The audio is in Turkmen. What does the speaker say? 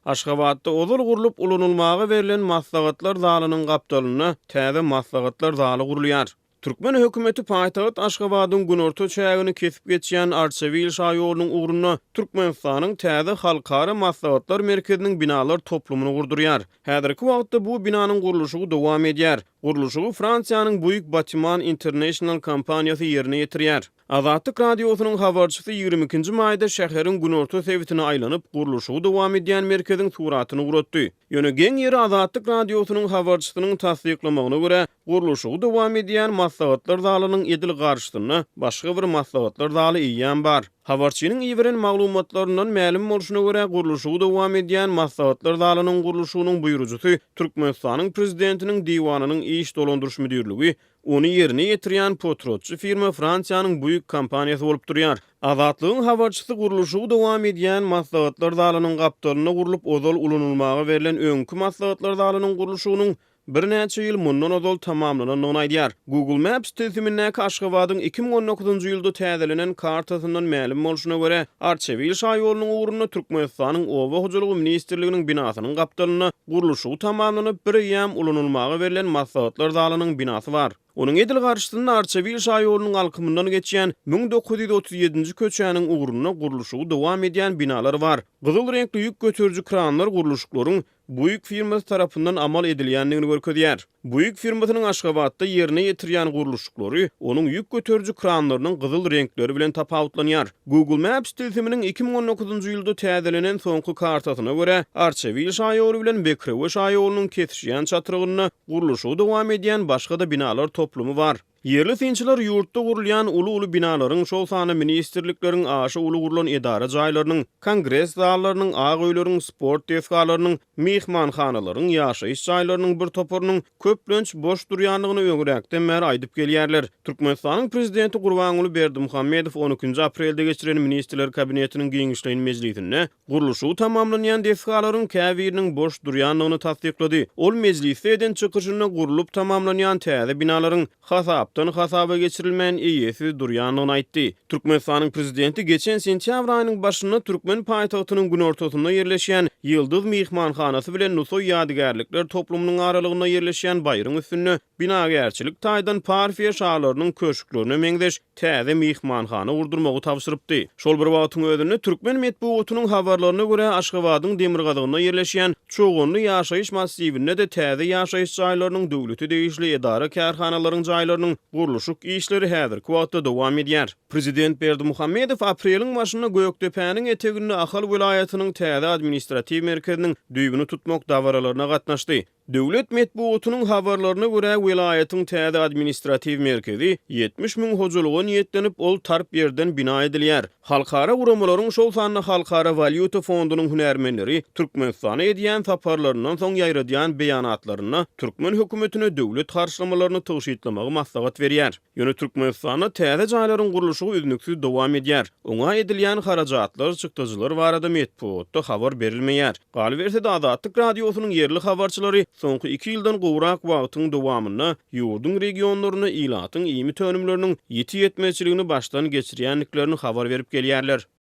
Aşgabatda ozal gurlup ulanylmaga berlen maslahatlar zalynyň gapdalynda täze maslahatlar zaly gurulýar. Türkmen hökümeti paýtagt Aşgabadyň günorta çägini kesip geçýän Arçabil şaýolunyň ugrunda Türkmenistanyň täze Halkara maslahatlar merkeziniň binalar toplumyny gurdurýar. Häzirki wagtda bu binanyň gurluşygy dowam edýär. Gurluşygy Fransiýanyň Bouygues Bâtiment International kompaniýasy ýerine ýetirýär. Azatlyk Radiosynyň habarçysy 22-nji maýda şäheriň günorta sebitine aýlanyp, gurluşygy dowam edýän merkeziň suratyny ugratdy. Ýöne geň ýeri Azatlyk Radiosynyň habarçysynyň tassyklamagyna görä, gurluşygy dowam edýän maslahatlar zalynyň edil garşysynda başga bir maslahatlar zaly eýýäm bar. Habarçynyň iberen maglumatlaryndan mälim bolşuna görä, gurluşygy dowam edýän maslahatlar zalynyň gurluşygynyň buýrujysy Türkmenistanyň Prezidentiniň Diwanynyň Iş dolandyryş müdirligi, Ony ýerine ýetirýän potratçy firma Fransiýanyň Buig kompaniýasy bolup durýar. Azatlygyň habarçysy gurluşygy dowam edýän maslahatlar zalynyň gapdalynda gurlup ozal ulanylmaga berlen öňki maslahatlar zalynyň gurluşygynyň birnäçe ýyl mundan ozal tamamlanandygyny aýdýar. Google Maps tilsimindäki Aşgabadyň 2019-njy ýylda täzelenen kartasyndan mälim bolşuna görä, Arçabil şaýolunyň ugrunda Türkmenistanyň Oba hojalygy ministrliginiň binasynyň gapdalynda Gurluşygy tamamlanyp, bir eýýäm ulanylmaga berlen maslahatlar zalynyň binasy bar. Onuň edil garşysynda Arçabil şaýolunyň alkymyndan geçýän 1937-nji köçäniň ugrunda gurluşygy dowam edýän binalar bar. Gyzyl reňkli ýük göteriji kranlar gurluşyklaryň Buig firmasy tarapyndan amal edilýändigini görkezýär. Buig firmasynyň Aşgabatda ýerine ýetirýän gurluşyklary onuň ýük göteriji kranlarynyň gyzyl reňkleri bilen tapawutlanýar. Google Maps tilsiminiň 2019-njy ýylda täzelenen soňky kartasyna görä, Arçabil şaýoly bilen Bekrewe şaýolunyň kesişýän çatrygynda gurluşygy dowam edýän başga-da binalar toplumy bar. Ýerli synçylar ýurtda gurulýan uly-uly binalaryň, şol sanda ministrlikleriň, aşa uly gurlan edara jaýlarynyň, kongres zallarynyň, ak öýleriň, sport desgalarynyň, myhmanhanalaryň, ýaşaýyş jaýlarynyň bir toparynyň köplenç boş durýandygyny öňräkden bäri aýdyp gelýärler. Türkmenistanyň prezidenti Gurbanguly Berdimuhamedow on ikinji aprelde geçiren Ministrler Kabinetiniň giňişleýin mejlisinde Gurluşygy tamamlanýan desgalaryň käbiriniň boş durýandygyny tassyklady. Ol mejlisde eden çykyşynda gurlup tamamlanýan täze binalaryň hasapdan hasaba geçirilmän eýesiz durýandygyny aýtdy. Türkmenistanyň prezidenti geçen sentýabr aýynyň başynda türkmen paýtagtynyň günortasynda ýerleşýän Ýyldyz myhmanhanasy bilen Nusaý ýadygärlikler toplumynyň aralygynda ýerleşýän baýryň üstünde binagärçilik taýdan Parfiýa şalarynyň köşklerine meňzeş täze myhmanhana gurdurmagy tabşyrypdy. Şol bir wagtyň özünde, türkmen metbugatynyň habarlaryna görä, Aşgabadyň demirgazygynda ýerleşýän Çoganly ýaşaýyş massiwinde-de täze ýaşaýyş jaýlarynyň, döwlete degişli edara-kärhanalaryň jaýlarynyň gurluşyk işleri häzirki wagtda dowam edýär. Prezident Berdimuhamedow apreliň başynda Gökdepäniň eteginde Ahal welaýatynyň täze administratiw merkeziniň düýbüni tutmak dabaralaryna gatnaşdy. Döwlet metbugatynyň habarlaryna görä, welaýatyň täze administratiw merkezi 70 müň hojalyga niýetlenip, ol tarp ýerden bina edilýär. Halkara guramalaryň, şol sanda Halkara walýuta fondunyň hünärmenleri Türkmenistana edýän saparlaryndan soň ýaýradýan beýanatlarynda türkmen hökümetine döwlet harçlamalaryny tygşytlamagy maslahat berýär. Ýöne Türkmenistanda täze jaýlaryň gurluşygy üznüksiz dowam edýär. Oňa edilýän harajatlar, çykdajylar barada metbugatda habar berilmeýär. Galyberse-de, Azatlyk Radiosynyň ýerli habarçylary soňky iki ýyldan gowrak wagtyň dowamynda ýurduň regionlarynda ilatyň iýmit önümleriniň ýiti ýetmezçiligini başdan geçirýändiklerini habar berip gelýärler.